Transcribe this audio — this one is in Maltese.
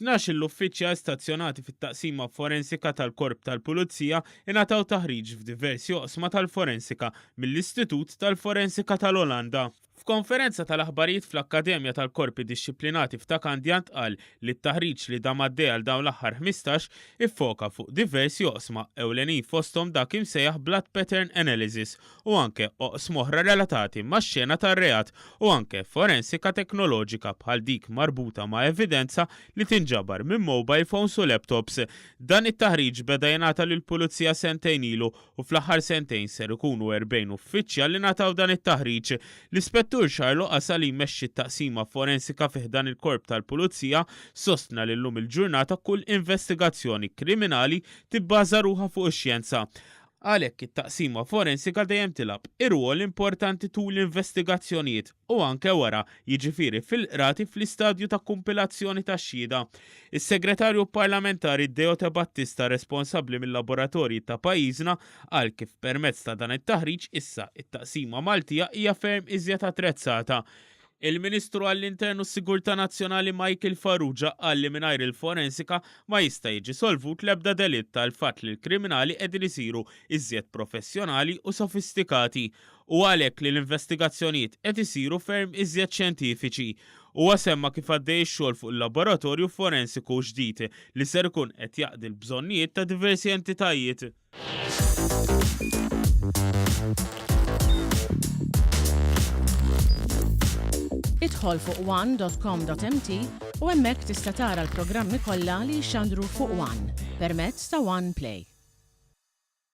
12-il uffiċjal stazzjonati fit-Taqsima Forensika tal-Korp tal-Pulizija ingħataw taħriġ f'diversi oqsma tal-forensika mill-Istitut tal-Forensika tal-Olanda. F'konferenza tal-aħbarijiet fl-Akkademja tal-Korpi Dixxiplinati f'Ta' Kandja ntqal li t-taħriġ li dam għaddej għal dawn l-aħħar 15 iffoka fuq diversi oqsma ewlenin fosthom dak imsejjaħ blood pattern analysis u anke oqsma oħra relatati max-xena tar-reat u anke forensika teknoloġika bħal dik marbuta ma' evidenza li tinġabar minn mobile phones u laptops. Dan it-taħriġ beda jingħata lill-Pulizija sentejn ilu u fl-aħħar sentejn ser ikunu 40 uffiċjal li ngħataw dan it-taħriġ. L-Ispettur Charlo Qasa li jmexxi t-taqsima forensika fi ħdan il-Korp tal-Pulizija sostna li llum il-ġurnata kull investigazzjoni kriminali tibbaża ruħha fuq ix-xjenza. Għalhekk it-taqsima forensika dejjem tilgħab irwol importanti tul l-investigazzjonijiet u anke wara, jiġifieri fil-qrati fl-istadju ta' kumpilazzjoni tax-xhieda. Is-Segretarju Parlamentari Deote Battista responsabbli mil-laboratorji ta' pajjiżna qal kif permezz ta' dan it-taħriġ issa it-taqsima Maltija hija ferm iżjed attrezzata. Il-Ministru għall-Intern u s-Sigurtà Nazzjonali Michael Farrugia qal li mingħajr il-forensika ma jista' jiġi solvut l-ebda delitt għall-fatt li l-kriminali qegħdin isiru iżjed professjonali u sofistikati. Hu għalhekk li l-investigazzjonijiet qed isiru ferm iżjed xjentifiċi. Huwa semma kif għaddej ix-xogħol fuq il-laboratorju forensiku ġdid li ser ikun qed jaqdi l-bżonnijiet ta' diversi entitajiet. Idħol fuq one.com.mt u hemmhekk tista' tara l-programmi kollha li jixxandru fuq One permezz ta' One Play.